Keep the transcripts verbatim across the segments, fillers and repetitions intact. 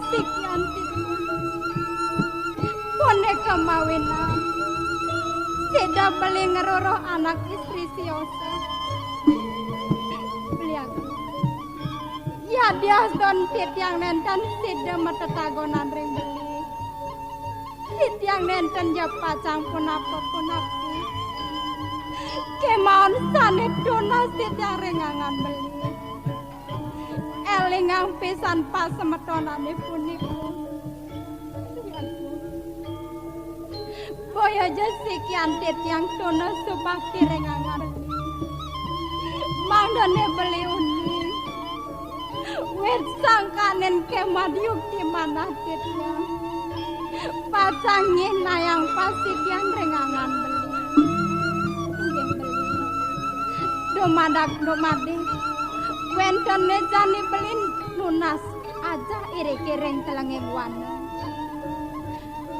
Sikian titiang. Punika mawinan sida beli ngruruh anak istri siosa. Beli Agung. Yadiastun titiang nenten sida matetagonan ring beli, titiang nenten ja pacang punapa-punapi. Kemaon sane tunas titiang ring angan beli. Elingang pisan pasemetonane punika. Boya ja sikian titiang tunas subakti ring angan beli. Mangdane beli uning. Wit sangkaning kemad yukti manah titiang pacang nyihnayang pasikian ring angan beli. Inggih beli. Dumadak dumadi wenten jani beli nunas ajah iriki ring telenging wana.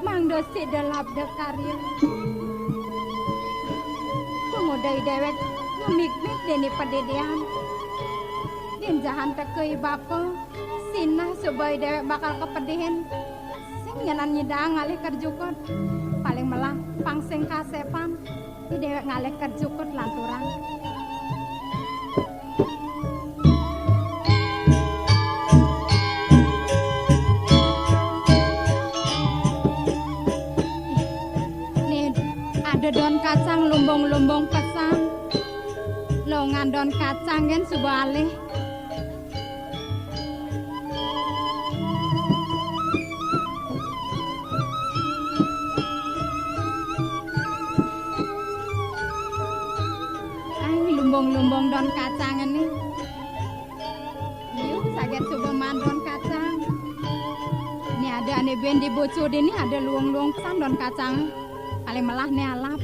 Mangda sida labda karya. Pangudai dewek ngamigmig dene padidian. Dinjahan teka i bapa, sinah suba i dewek bakal kapedihin. Sing nyanan nyidang ngalih kerjukut. Paling melah pang sing kasepan. Ti dewek ngalih kerjukut lanturang. Nih, ada don kacang lumbung-lumbung pesan. Longan don kacang gen suba alih. Ai, lumbung-lumbung don kacang ini. Yuk, saget suba maan don kacang. Ini ada ane ben di bucu dini ada luung-luung pesan don kacang. Paling melah nih alap.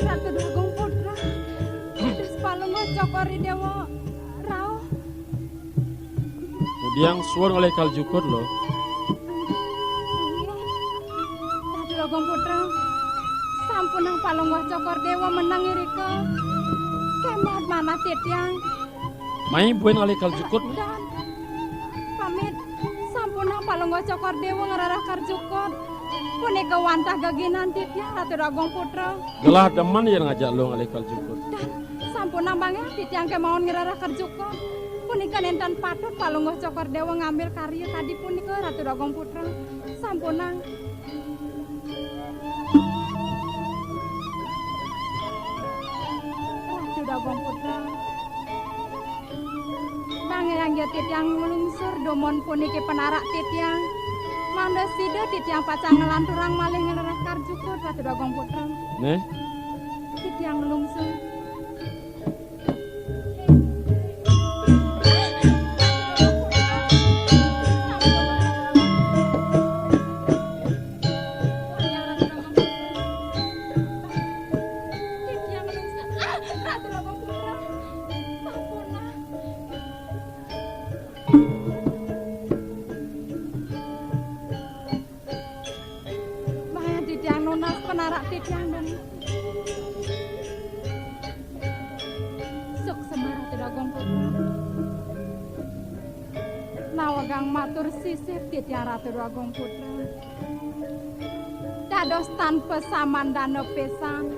Ratu Dwagung Putra. Dados Palungguh Cokor I Dewa rauh. Ngudiang suud ngalih kerjukut lo. Inggih. Ratu Dwagung Putra, sampunang Palungguh Cokor Dewa meneng irika. Kemod manah titiang. Mai buin ngalih kerjukut. Dan pamit, sampunang Palungguh Cokor Dewa ngrereh kerjukut. Punika wantah geginan titiang, Ratu Dwagung Putra. Gelah demen yen ngajak lo ngalih kerjukut. Dan sampunang banget titiang kemawon ngrereh kerjukut. Punika nenten patut Palungguh Cokor Dewa ngambil karya tadi punika, Ratu Dwagung Putra. Sampunang. Ratu Dwagung Putra. Manggihin titiang nglungsur dumun puniki penarak titiang. Mangda sida titiang pacang nglanturang malih ngrereh kerjukut, Ratu Dwagung Putra. Nih. Titiang nglungsur. Maya titiang nunas penarak titiang dan suksma Ratu Dwagung Putra. Nawegang matur sisip titiang Ratu Dwagung Putra. Dados tanpa samandana pesan.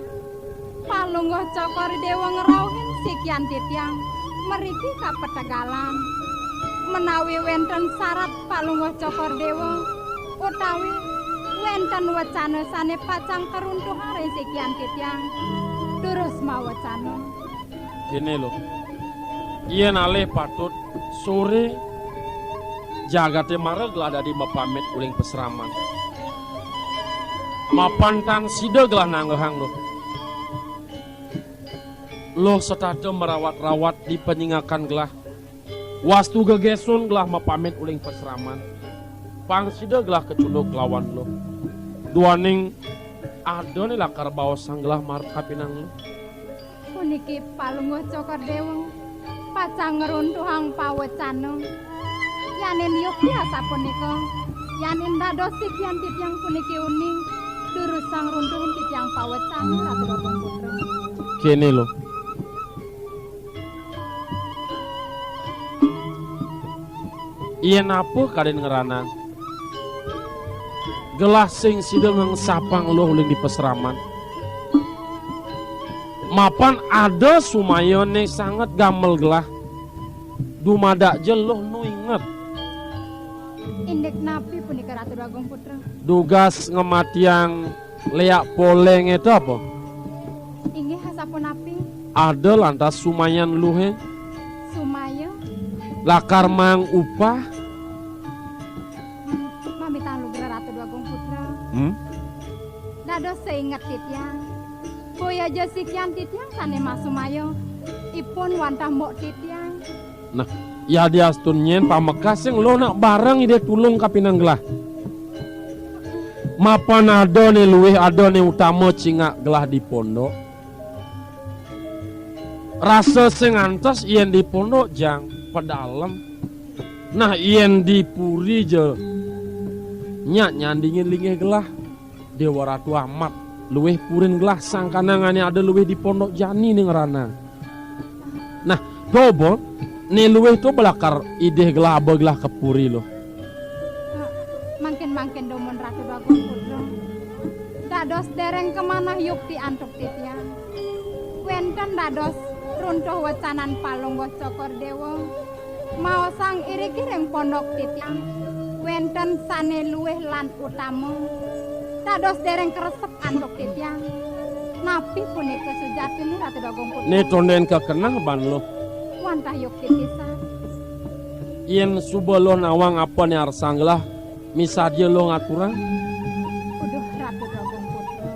Palungguh Cokor Dewa ngrauhin sikian titiang mriki kapetegalan. Menawi wenten sarat Palungguh Cokor Dewa utawi wenten wecana sane pacang karuntuhang ring sikian titiang, durus mawecana. Kene lo. Yen alih patut sore jagate mara gelah dadi mapamit uling pasraman. Mapan tan sida gelah nanggehang lo. Lo setata marawat-rawat di panyingakan gelah. Wastu gegesun gelah mapamit uling pasraman. Pang sida gelah kacunduk lawan lo. Duaning ada ne lakar baosang gelah marep kapinang lo. Puniki Palungguh Cokor Dewa pacang ngruntuhang pawecana. Yanin yukti asapunika, Yan indah dosi kian titiang puniki uning, durusang runtuhin titiang pawecana, Ratu Bagong Putra. Kene lo. Yen apa kadin ngranang? Gelah sing sida ngengsapang luh uling di pasraman. Mapan ada sumayane sanget gamel gelah. Dumadak ja luh nu inget. Indik napi punika, Ratu Bagong Putra? Dugas ngematiang leak poleng itu apa? Inggih, asapunapi? Ada lantas sumayan luhe. Sumaya? Lakar mang upah. Mamitang lugra, Ratu Bagong Putra. Hmm? Dados seinget titiang. Boya ja sikian titiang sane masumaya. Ipun wantah mbok titiang. Nah, yadiastun nyen pamekas sing lo nak bareng Ida tulung kapinang gelah. Mapan ada ne luwih, ada ne utama cingak gelah di pondok. Rasa sing antes yen di pondok jang pedalem. Nah, yen di puri ja nyak nyandingin linggih gelah. Dewa Ratu amat luwih purin gelah sangkanang ane ada luwih di pondok jani ning ranang. Nah, coba ne luwih to belakar idih gelah aba gelah ke puri lo. Mangkin-mangkin dumun Ratu Bagong Putra. Dados dereng kamanah yukti antuk titiang. Wenten dados runtuh wecanan Palungguh Cokor Dewa. Maosang iriki ring pondok titiang, wenten sane luwih lan utama. Dados dereng kresep antuk titiang. Napi punika sujatinne, Ratu Bagong Putra? Ne tonden kekenah ban lo. Wantah yukti pisan. Yen suba lo nawang apa ne arsang gelah, misadia lo ngaturang. Uduh, Ratu Bagong Putra.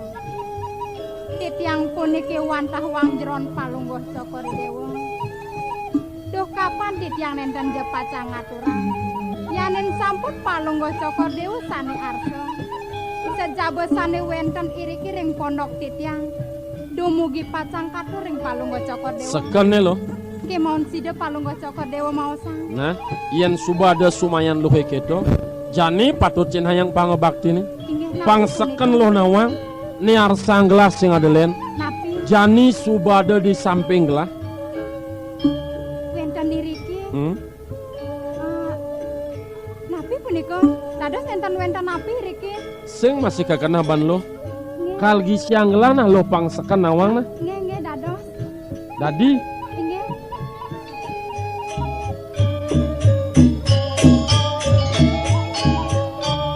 Titiang puniki wantah wang jeron Palungguh Cokor Dewa. Duh, kapan titiang nenten ja pacang ngaturang? Yanin sampun Palungguh Cokor Dewa sane arsa. Sajaba sane wenten iriki ring pondok titiang. Dumugi pacang katur ring Palungguh Cokor Dewa. Sekene lo. Kemawon sida Palungguh Cokor Dewa maosang. Nah, yen suba ada sumayan luhe keto, jani patut cinhayang pangabaktine. Inggih, napi pang seken punika? Lo nawang, ne arsang gelah sing ada len. Napi? Jani suba ada di samping gelah. Wenten iriki. Hmm? Ah, napi punika? Dados nenten wenten napi iriki? Sing masih kekenah ban lo. Nggih. Kalgi siang gelah nah lo pang seken nawang nah. Nggih, nggih, dados. Dadi. Inggih.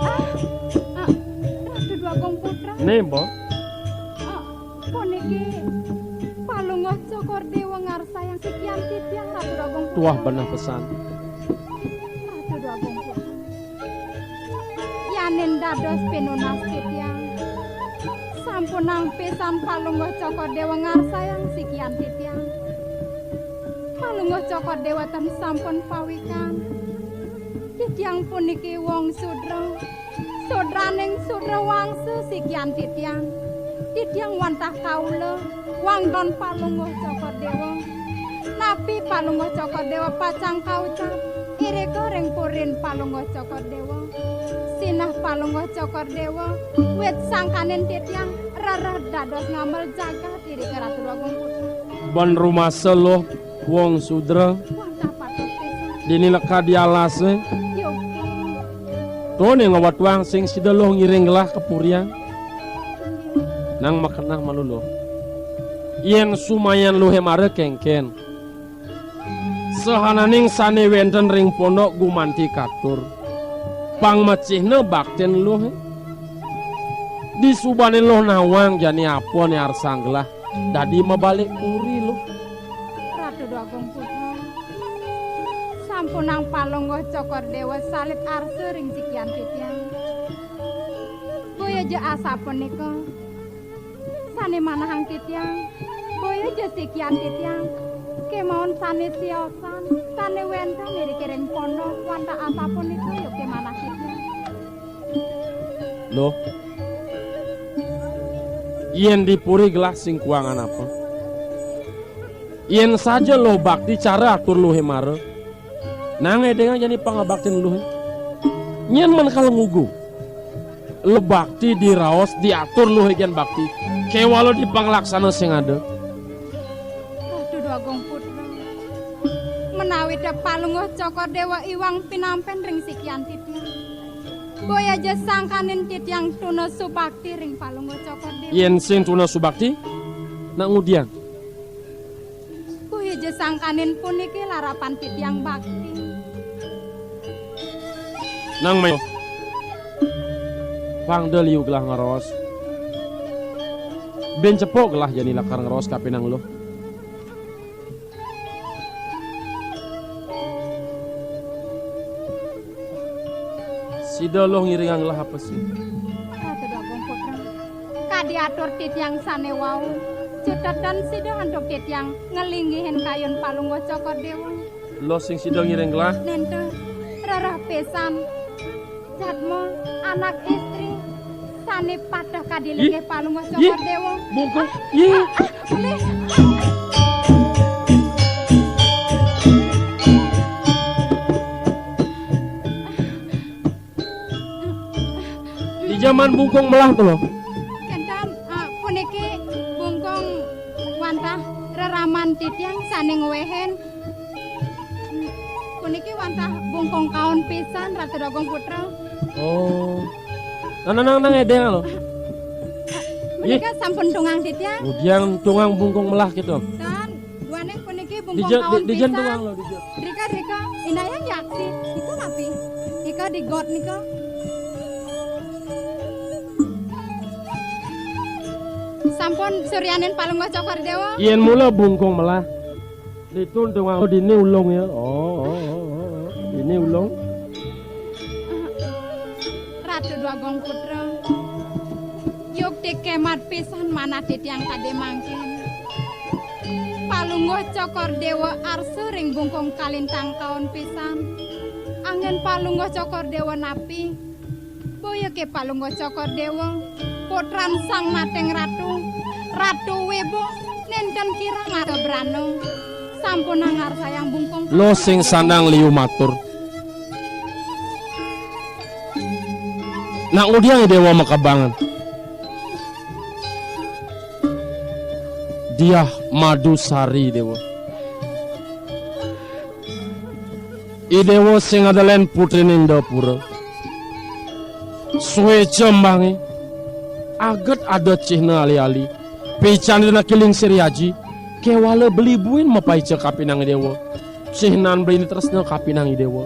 Ah, ah, Ratu Dwagung Putra. Nih, Mbok. Ah, puniki Palungguh Cokor Dewa ngarsayang sikian titiang, Ratu Dwagung Putra. Tuah beneh pesan. Ratu Dwagung Putra. Yanin dados pinunas titiang. Sampunang pisan Palungguh Cokor Dewa ngarsayang sikian titiang. Palungguh Cokor Dewa ten sampun pawikan. Titiang puniki wong sudra. Sudraning sudra wangsa sikian titiang. Titiang wantah kaula, wangdon Palungguh Cokor Dewa. Napi Palungguh Cokor Dewa pacang kaucap? Irika ring purin Palungguh Cokor Dewa. Sinah Palungguh Cokor Dewa, wit sangkaning titiang rereh dados ngamel jagat irika Ratu Dwagung Putra. Ban rumasa lo wong sudra. Wantah patut pisan. Dini lekad di alase. Yogi. To ne ngawatuang sing sida lo ngiring gelah ka purian. Nang makenah malu lo. Yen sumayan luhe mara kengken. Sahananing sane wenten ring pondok gumanti katur. Pangmecihna baktin luhe. Disubane lo nawang jani apa ne arsang gelah. Dadi mabalik puri lo. Ratu Dwagung Putra. Sampunang Palungguh Cokor Dewa salit arsa ring sikian titiang. Boya ja asapunika. Sane manahang titiang. Boya ja sikian titiang. Kemawon sane siosan, sane wenten iriki ring pondok wantah asapunika ya kemanah titiang. Loh. Yen di puri gelah sing kuangan apa? Yen saja lo bakti cara atur luhe mara. Nang edengang jani pangabaktin luhe. Nyén mén kal ngugu. Luh bakti diraos diatur luh igén bakti. Kéwala di panglaksana sing ada. Ratu Déwa Agung Putra. Menawi da Palungguh Cokor Déwa iwang pinampén ring sikian titiang. Boya ja sangkanin titiang tuna subakti ring Palungguh Cokor Déwa. Yén sing tuna subakti, nak ngudiang. Kuwi ja sangkanin puniki larapan titiang bakti. Nang mayo. Pang da liu gelah ngraos. Bin cepok gelah jani lakar ngraos kapinang luh. Sida luh ngiringang gelah apa sih? Ratu Déwa Agung Putra. Kadi atur titiang sané wau, cutetén sida antuk titiang nglinggihin kayun Palungguh Cokor Déwa. Luh sing sida ngiring gelah. Nénten, rereh pisan. Jadma, anak istri, sané pateh kadi linggih Palungguh Cokor Déwa. Bungkung. Ih. Ah, ah, ah, Di jaman bungkung melah to, Luh. Kénten, ah, puniki bungkung wantah reraman titiang sané ngwehin. Puniki wantah bungkung kaon pisan, Ratu Déwa Agung Putra. Oh. Nah, nah, nah, nah, édéng, Luh. Menika sampun tunggang titiang. Ngudiang tunggang bungkung melah kéto. Tan, duaning puniki bungkung kaon pisan. Dija, di, dija tunggang, Luh, dija. Drika, drika, inayang yaksi. Nika napi? Nika di got nika. Sampun suryanin Palungguh Cokor Déwa. Yén mula bungkung melah. Ditu tunggang dini ulung ya. Oh, oh, oh, oh, oh. Dini ulung. Ratu Déwa Agung Putra. Yukti kémat pisan manah titiang kadi mangkin. Palungguh Cokor Déwa arsa ring bungkung kalintang kaon pisan. Anggén Palungguh Cokor Déwa napi? Boya ké Palungguh Cokor Déwa, putran Sang Nating Ratu, Ratu Wibu, nénten kirang ada brana. Sampunang ngarsayang bungkung. Luh sing sandang liu matur. Nak ngudiang Déwa makebangan. Diah Madusari Déwa. I Déwa sing ada lén putrining Dapura. Suéca embangé. Aget ada cihna ali-ali. Pican dina kiling siri aji. Kéwala beli buin mapaica kapinang I Déwa. Cihnan beli tresna kapinang I Déwa.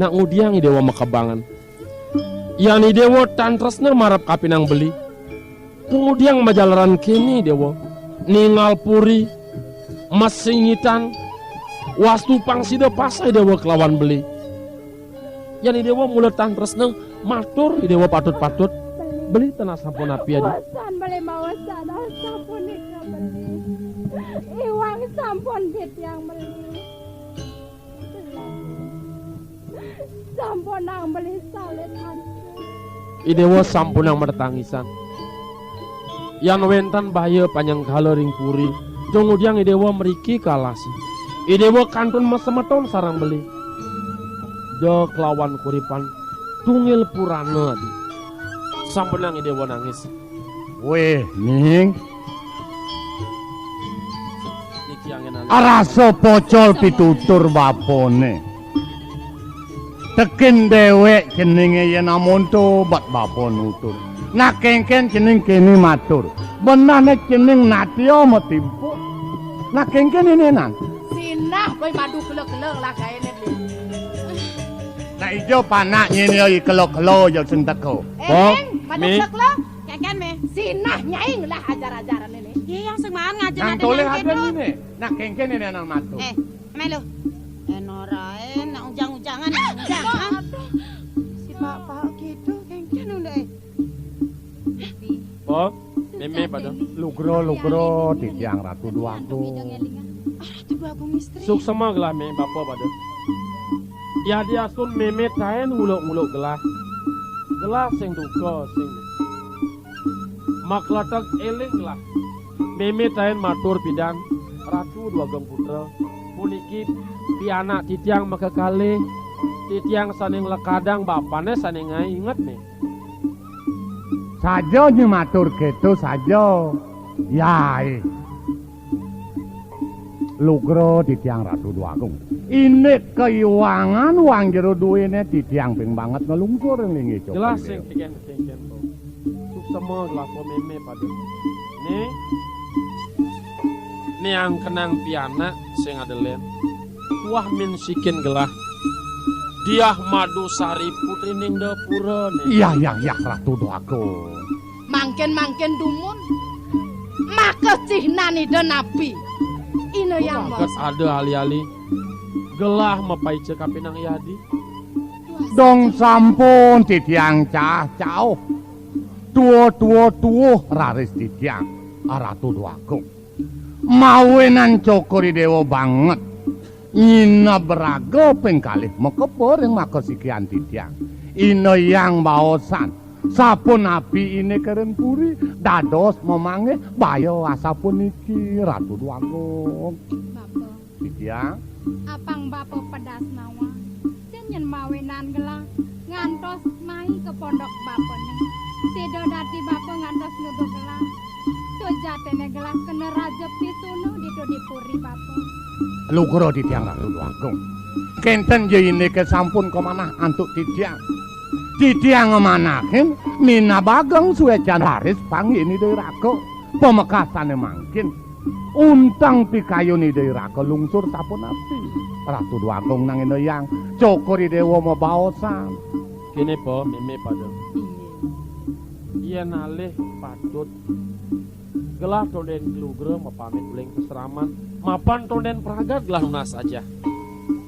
Nak ngudiang I Déwa makebangan. Yan I Déwa tan tresna marep kapinang beli. Pangudiang majalaran kéné, Déwa. Ningal puri, masingitan, wastu pang sida pasah, Déwa, kelawan beli. Yan I Déwa mula tan tresna, matur I Déwa patut-patut. Beli tan sampun napi adi. Bosan beli maosan, sampun nika beli. Iwang sampun titiang beli. Sampunang beli salit ati. I Déwa sampunang matetangisan. Yan wénten bahaya panyengkala ring puri, pangudiang I Déwa mriki kalasa. I Déwa kantun masemeton sareng beli. Da kelawan kuripan tunggil purana adi. Sampunang I Déwa nangis. Wéh, Ning. Niki anggén alit. Arasa pocol pitutur bapané. Tekin déwék ceningé yén amonto bat bapa nutur. Nah kénkén cening kéné matur. Benehné cening natia matimpun. Nah kénkén énénan. Sinah koy madu kela-kela lah gaéné. Nah, ija panak nyén ya i kelo-kelo ya sing teka. Eh, Bang, Ning, madu Mé. Kelo-kelo. Kénkén, Mé. Sinah nyai ngelah ajar-ajaran ini. Iya, yang sing maan ngajar. Nang ada toleh nyai ada kéto. Ini, Né. Nah, kénkén ini anak matu. Eh, melu. Eh, norain, nak ujang-ujangan, ujang, ah. Aduh, si Pak-pak gitu, kénkén udah, eh. Bang, Mémé pada. Lugra, lugra, titiang Ratu Déwa Agung. Ah, Ratu Déwa Agung istri. Suksma gelah Mé, bapa pada. Yadiastun Mémé taén nguluk-nguluk gelah. Gelah sing duka, sing makletek éling gelah. Mémé taén matur pidan, Ratu Déwa Agung Putra. Puniki pianak titiang makakalih. Titiang sané nglekadang bapané sané ngaé inget né. Saja nyi matur kéto saja. Yai. Lugra titiang Ratu Déwa Agung. Indik kaiwangan wang jero duéné titiang ping banget nglungsur ing linggih Cokor Jelas Déwa. Sing kénkén, kénkén, Bro. Suksema gelah pa mémé pada. Né, né angkenang pianak sing adelén. Tuah min sikin gelah. Diah Madusari putrining Dapura né. Iya, iya, iya, Ratu Déwa Agung. Mangkin-mangkin dumun. Maka cihnan Ida napi? Ina yang Bagat bos. Ada ali-ali. Gelah mapaica kapinang yadi. Dong sampun titiang cah cauh. Tua-tua tuwuh raris titiang, Ratu Déwa Agung. Mawinan Cokor I Déwa banget. Nyineb raga ping kalih makeba ring makasikian titiang. Ina yang baosan. Sapunapi iné kering puri, dados mamanggih baya asapuniki, Ratu Déwa Agung. Bapa. Titiang. Apang bapa pedas nawang. Sing nyén mawinan gelah ngantos mai ka pondok bapané. Sida dadi bapa ngantos nuduh gelah. Sujatiné gelah kena raja pisuna ditu di puri bapa. Lugra titiang Ratu Déwa Agung. Kénten ja indiké sampun kamanah antuk titiang. Titiang ngamanahin minab ageng suécan raris panggihin Ida Iraga. Pamekasané mangkin. Unteng pikayun Ida Iraga lungsur sapunapi. Ratu Déwa Agung nanging Ida Hyang Cokor I Déwa mabaosan. Kéné pa mémé pada. Inggih. Yén alih patut gelah tondén lugra mapamit uling pasraman, mapan tondén pragat gelah nunas ajah.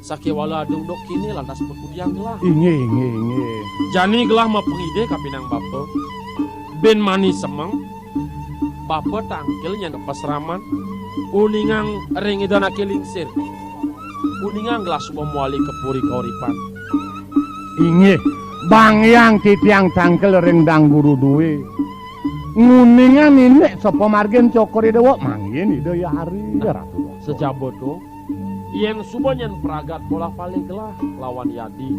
Sakéwala adungduk kéné lantas pakudiang gelah. Inggih, inggih, inggih. Jani gelah mapangidih kapinang bapa. Bin mani semeng, bapa tangkil nyén pasraman, uningang ring Ida Anaké Lingsir. Uningang gelah suba mawali ka puri kauripan. Inggih, bang hyang titiang tangkil ring Dang Guru dué. Nguningang indik sapamargin Cokor I Déwa, manggihin Ida Hyang Ratu. Sajaba to, yén suba nyén pragat bolah palih gelah lawan yadi.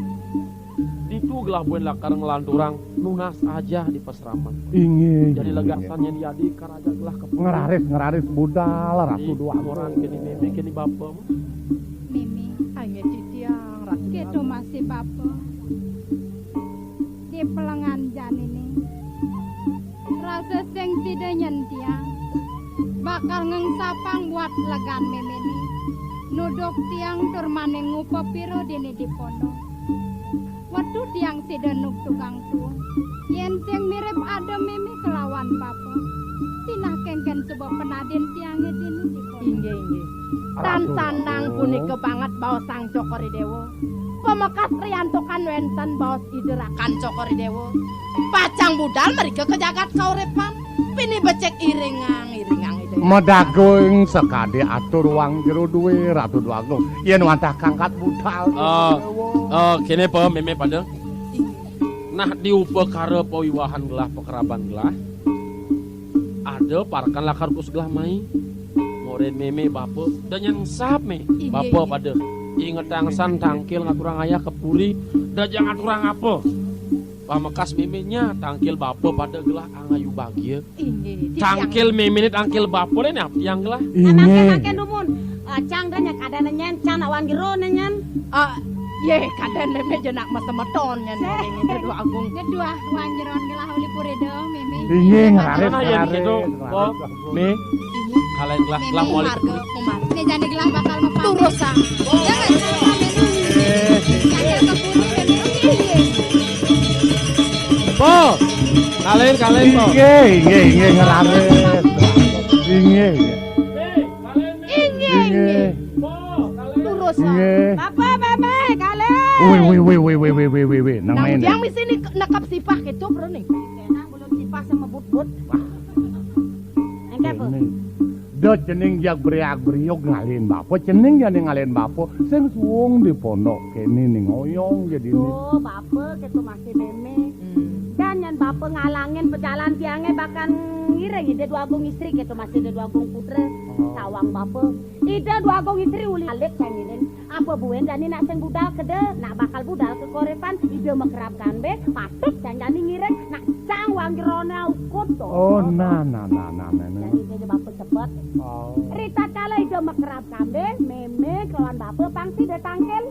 Ditu gelah buin lakar nglanturang nunas ajah di pasraman. Inggih, inggih. Jadi legasan nyén yadi karaja gelah ka puri. Ngraris, ngraris budal, Ratu Déwa Agung. Moran kéné mémé, kéné bapa. Mémé. Inggih titiang, Ratu Déwa Agung. Kéto masih bapa. Di pelengan janiné. Rasa sing sida nyén tiang bakal ngengsapang buat legan méméné. Nuduk tiang tur maning ngupa pira dini di pondok. Wetu tiang sida nuk tukang tuung. Yén sing mirip ada mémé kelawan bapa. Sinah kénkén suba penadin tiangé dini di pondok. Inggih, inggih. Tan sandang punika banget baos Sang Cokor I Déwa. Pamekas riantukan wénten baos Ida Rakan Cokor I Déwa. Pacang budal mrika ka jagat kauripan. Pinih becik iringang, iringang Ida. Medagung sakadi atur wang jero dué Ratu Déwa Agung. Yén wantah kangkat budal. Oh, oh, kéné pa mémé pada. Nah, di upakara pawiwahan gelah, pakeraban gelah. Ada parekan lakar kudu gelah mai. Moren mémé bapa, da nyén sap mé. Inggih, bapa inggih. Pada. Ingetang san tangkil ngaturang ayah ka puri, da jang ngaturang apa. Pamekas mémé nya tangkil bapa pada gelah angayu bagia. Inggih, titiang. Tangkil mémé né tangkil bapa lé né tiang gelah. Inggih. Nah, mangkin, mangkin dumun. Ah, cang da nya kadén nyén, cang nak wan jero né nyén. Ah, yé, kadén mémé ja nak masemeton nyén. Sih. Ida Déwa Agung. Ngeduah wan jeroan gelah uli puri da, mémé. Inggih, ngraris, nah, ya, ngraris, gitu. Ngraris. Oh, mé. Inggih. Kalain gelah, mémé gelah mawali. Marga, Umar. Né jani gelah bakal mapamit. Turus, Sang. Jangan, jangan, jangan. Eh. Jangan ke puri, mémé. Inggih. Po. Kalain, kalain, po. Inggih, inggih, inggih, ngraris. Inggih, inggih. Inggih, inggih. Turus, Pak. Inggih. Bapa, mémé, kalih. Wih, wih, wih. Nang tiang misi ni nekep sipah kéto, Bro, nih. Enak belum sipah sama but-but. Wah. Enggak, Bu. Ini. Da cening jag briag briug ngalihin bapa, cening jani ngalihin bapa, sing suung di pondok kéné ning oyong jadiné. Oh, bapa kéto masih mémé. Hmm. Dan nyén bapa ngalangin pejalan tiangé bakal ngiring Ida Déwa Agung Istri kéto masih Ida Déwa Agung Putra. Oh. Sawang bapa. Ida Déwa Agung Istri uli alit sing ngiring. Apa buin jani nak sing budal keda, nak bakal budal kekoripan, ida makerab kambing, patut cang jani ngiring, nak cang wang jerone ukut to. Oh, nah, nah, nah, nah, nah, nah. Jani ida bapa cepet. Oh. Ritatkala ida makerab kambing, mémé kelawan bapa pang sida tangkil.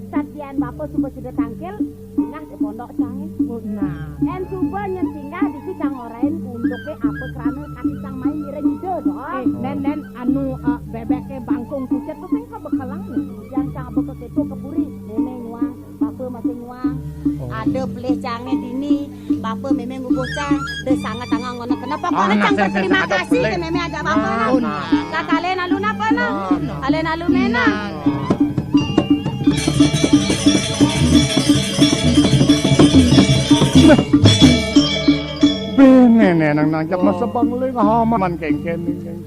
Satian bapa suba sida tangkil, singgah di pondok cangé. Oh, nah. Yén suba nyén singgah disi cang orahin unduké apa krana kati cang mai ngiring ida to. Eh, nén, nén, anu, eh, bébéké bangkung kucet to sing kabekelang né. Yang cang beka kéto ka puri, mémé nyuang, bapa masih nyuang. Oh. Ada pelih cangé dini, bapa mémé ngubuh cang, deh sanget tangan ngono kenapa? Ah, pokoknya nah, cang sing, sing, berterima kasih ada pelih. Ke mémé ada bapa. Oh, nah. Kakalen alu napa nah? Oh, nah. Kalen alu ména. Nah. Beh, néné nang nancep masa bangling, ah, man kéngkén, kéngkén.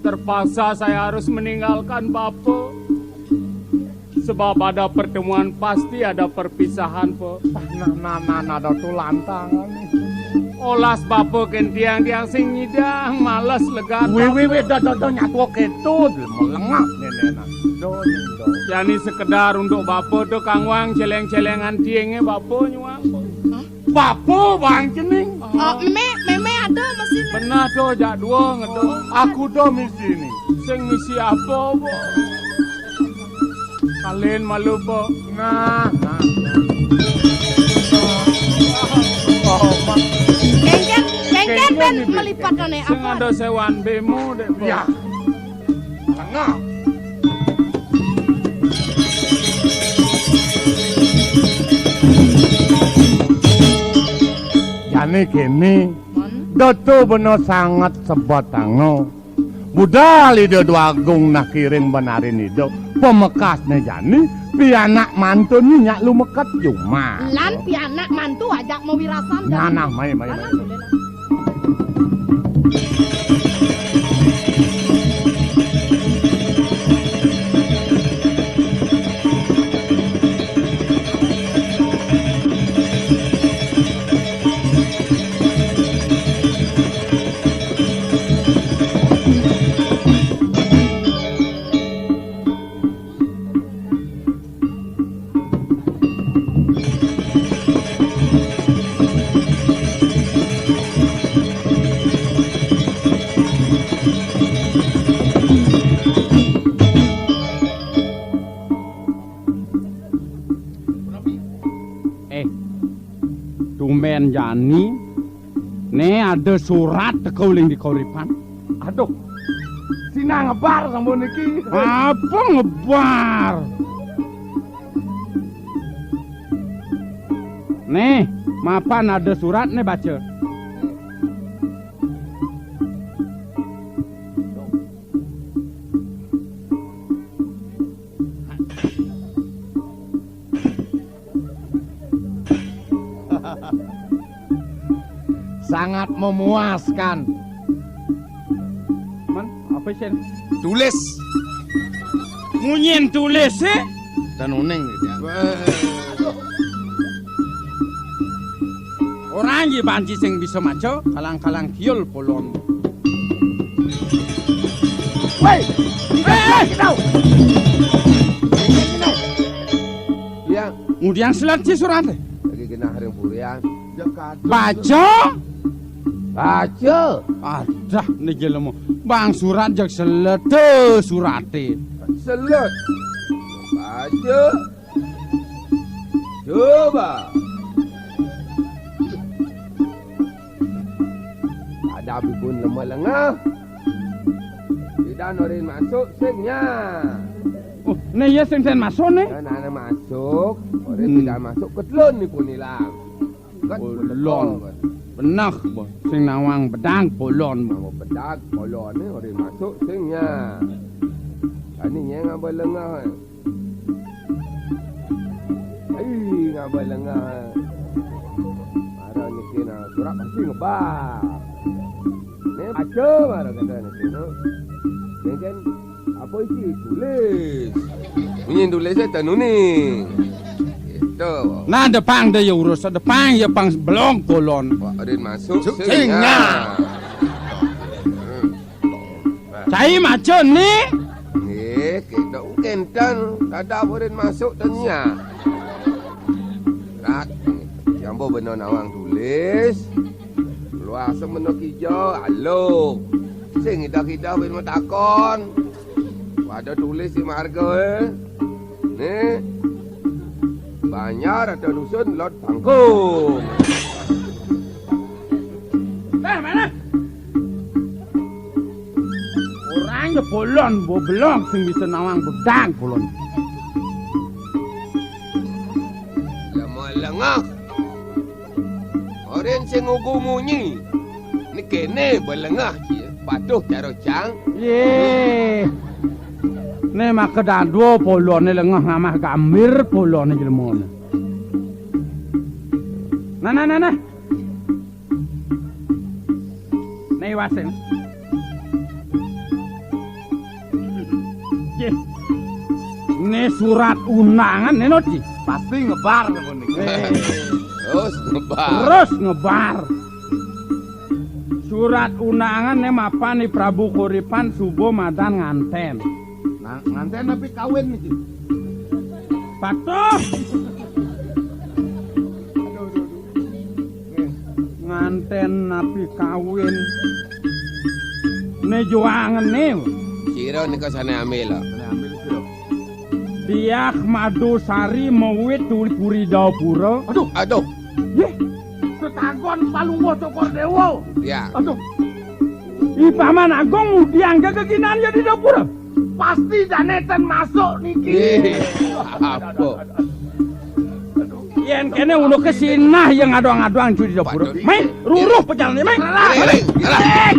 Terpaksa saya harus meninggalkan Bapak. Sebab ada pertemuan, pasti ada perpisahan, Pak. Nah, nah, nah, nah, ada tulantangan. Olas Bapak kén tiang, tiang sing nyidang, males legan. Wih, wih, wih, dah, dah, dah, nyatu kéto, melengah, néné, nah. Doh, doh. Jani sekedar untuk Bapak to kangwang céléng-céléngan tiangé Bapak nyuang, Pak. Hah? Bapa bang cening. Ah, mémé, mémé ada mesti. Benah to jak dua ngedo. Aku to misi ni. Sing misi apa, Bu? Kalen malu, Bu. Nah, nah. Oh, Mak. Kéngkén, kéngkén ben melipat ané apa? Sing ada sewan bemo, Dek, Bu. Ya. Tengah. Jani kéné, Datuk bena sanget sebet tango. Budal Ida Dwagung nah kiring benarin Ida. Pamekasné jani, pianak mantuné nyak lumeket jumah. Lan pianak mantu ajak mawirasan. Nah, nah, mai, mai, mai. Nah, nah, boleh lah. Eh, tumbén jani, né ada surat teka uling di kauripan. Aduh, sinah ngebar sampun niki. Apa ngebar? Nih, mapan ada surat nih baca. Sangat memuaskan. Man, apa sih? Tulis. Munyin tulis sih. Dan uning gitu ya. Orang ji banci sing bisa maca, kalang-kalang kiul polon. Woi, eh, eh, tahu. Ya, ngudiang selat ci surate. Lagi genah ring purian. Baca. Baca. Adah, né jelema. Bang surat jeg selet, eh, surate. Selet. Baca. Coba. Ada bibun lemah lengah. Tidak norin masuk sing nya. Oh, né ya sing ten masuk né. Nah, nah, masuk. Orin tidak masuk ketelun ni pun hilang. Kan bolon. Benah, boh. Sing nawang bedag bolon, boh. Nawang bedag bolon ni orin masuk sing nya. Kani nya ngaba lengah, eh. Ai, ngaba lengah. Mara niki nah surat pasti ngebar. Né baca mara kata niki no. Né kan apa isi tulis. Munyin tulis tanuni. Gitu. Nah, depang deh ya urus, depang ya pang belong kolon. Wah, ada masuk sing nya. Cai maca ni. Nggih, Kénten, kada buin masuk tanya. Rat, yang bo bena nawang tulis. Luasa mena kija, alo. Sing idah-idah buin matakon. Pada tulis di marga, eh. Nih. Banjar atau dusun, lot pangkung. Eh, mana? Orangnya bolon, bo belong sing bisa nawang bedang bolon. Lama lengah. Orang sing ngugu munyi. Ni kene belengah cia. Patuh cara cang. Ye. Ne maka dadua bolone lengah ngamah gambir bolone jelmone. Nah, nah, nah, nah. Ne wasen. Ye. Ne surat undangan ne noti. Pasti ngebar ngono niki. Eh. Terus ngebar. Terus ngebar. Surat undangan ne mapan di Prabu Kuripan suba madan nganten. Nah, nganten napi kawin niki? Patuh. Aduh, aduh, aduh. Nih. Nganten napi kawin. Ne juangan ne. Sira nika sane ambil, lho. Sane ambil sira. Diah Madusari mawit tuli puri Dapura. Aduh. Aduh. Yeh, tetagon Palungguh Cokor Dewa. Ya. Aduh. I Paman Agung ngudiang gegeginan ya di Dapura. Pasti jane ten masuk niki. Ih, apa? Yen kene unu kesinah yang adoang-adoang judi Dapura. Mai, ruruh pejalan mai. Alah, alah.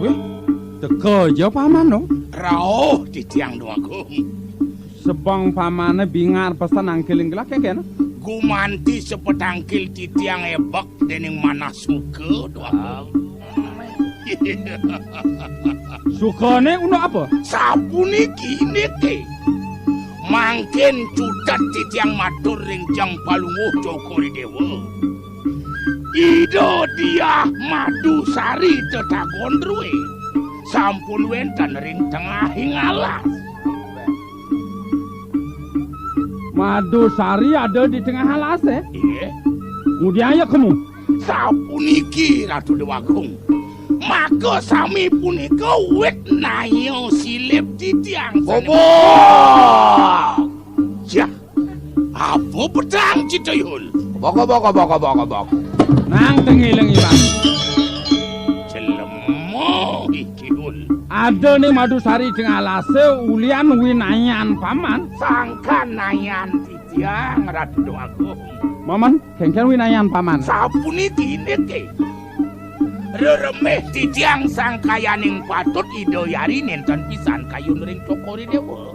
Wih, teka aja Paman, no. Rauh titiang Dwagung. Sebeng Pamane bingar pesan angkil inggelah kengken. Gumanti sepetangkil titiang ebek dening manah suka, Dwagung. Sukane unduk apa? Sapuniki niki. Mangkin cutet titiang matur ring Jang Palungguh Cokor Dewa. Ida Diah Madusari tetagon druwe. Sampun wenten ring tengahing alas. Madusari ada di tengah alas, eh? Iya. Ngudiang ya kemu. Sapuniki Ratu Dewagung. Maka sami punika wit naya silip titiang sane. Bobok! Jah, apa petang Citayul? Bok, bok, bok, bok, bok, bok. Nang tengiling ilang. Jelema iki, Ul. Ada ning Madusari tengah alase ulian winayan paman. Sangkan nayan titiang Ratu Agung. Maman, kengken winayan paman. Sapuniki niki. Reremeh titiang sangkayaning patut Ida Yari nenten pisan kayun ring Cokor I Dewa.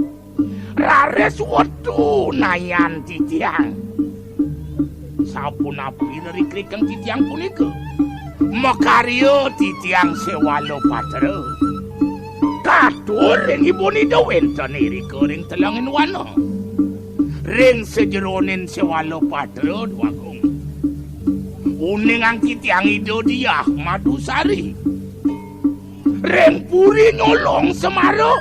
Raris wetu nayan titiang. Sapunapi rerikrikeng titiang punika? Makarya titiang Sewala Patra. Katur ring ibun Ida wenten irika ring telenging wana. Ring sajeroning Sewala Patra, Dwagung. Uningang titiang Ida Diah Madusari. Ring puri nyolong Semara.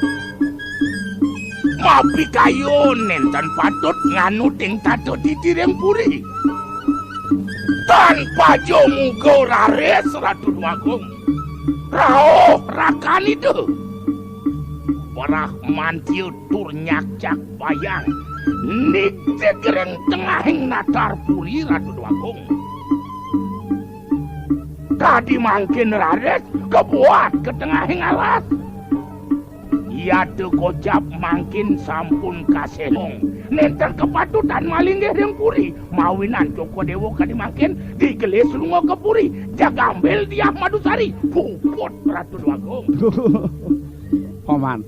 Mapikayun nenten patut nganuting tata didi ring puri. Tan paja muga raris Ratu Dwagung. Rauh rakan Ida. Brahmantia tur nyakcak bayang. Nigtig ring tengahing natar puri Ratu Dwagung. Kadi mangkin raris kabuat ka tengahing alas. Yata kocap mangkin sampun kasenong. Nenten kapatutan malinggih ring puri. Mawinan Cokor Dewa kadi mangkin digelis lunga ka puri. Jagambil Diah Madusari. Puput Ratu Dwagung. Paman.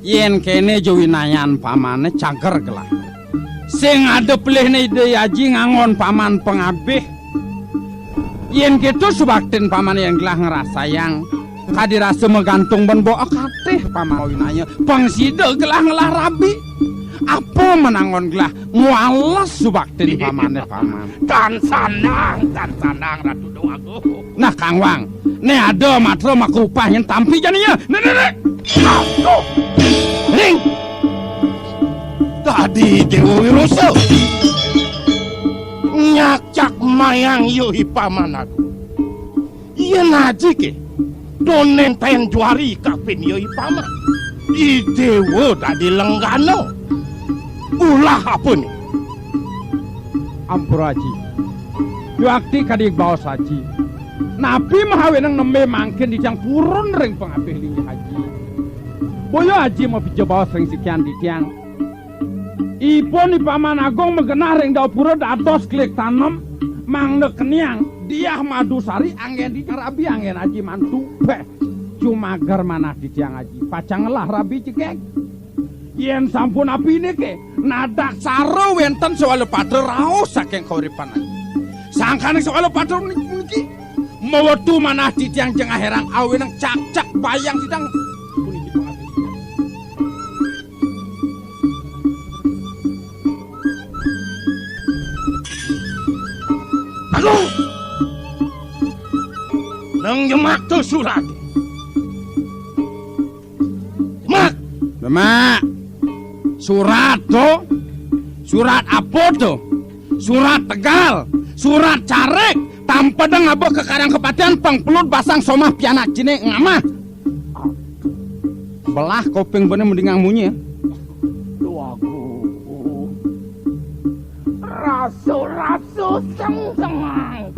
Yen kene ja winayan pamane cager gelah. Sing ada pelihne Ida Aji ngangon paman pangabih. Yen keto subaktin paman yen gelah ngrasayang kadi rasa magantung ben bok katih paman winaya. Pang sida gelah ngelah rabi. Apa menangon gelah muales subaktin pamane paman. Tan sandang, tan sandang, Ratu Déwagung. Nah, Kang Wang, né ada matra maka upah nyén tampi jani ya. Né, né, né. Aduh. Ring. Dadi Déwa Wirosa. Nyakcak mayang ya i paman agung. Yén aji ké, to nénten juari kapin ya i paman. I déwa dadi lenggana. Ulah apa né? Ampura aji. Yuakti kadi baos aji. Napi mahawenang nembé mangkin dijang purun ring pangabih linggih aji. Boya aji mapija baos ring sikian titiang. Ipun i paman agung magenah ring dapura dados klik tanem, mangda keniang diah madu sari anggén di rabi anggén aji mantu. Béh, jumager manah titiang aji. Pacang ngelah rabi jegég. Yén sampun apiné ké, nadak sara wénten sawala patra raos saking kauripan aji. Sangkaning sawala patra puniki, mawetu manah titiang jeng aherang awinang cakcak bayang sidang puniki pangabih. Aduh! Nang jemak to surat. Jemak. Jemak. Surat to. Surat apa to? Surat tegal. Surat carik. Tampedeng aba ka karang kapatian pang pelud basang somah pianak ciné ngamah. Belah koping bené mendingang munyi. Wagu. Rasu-rasu sengsengang.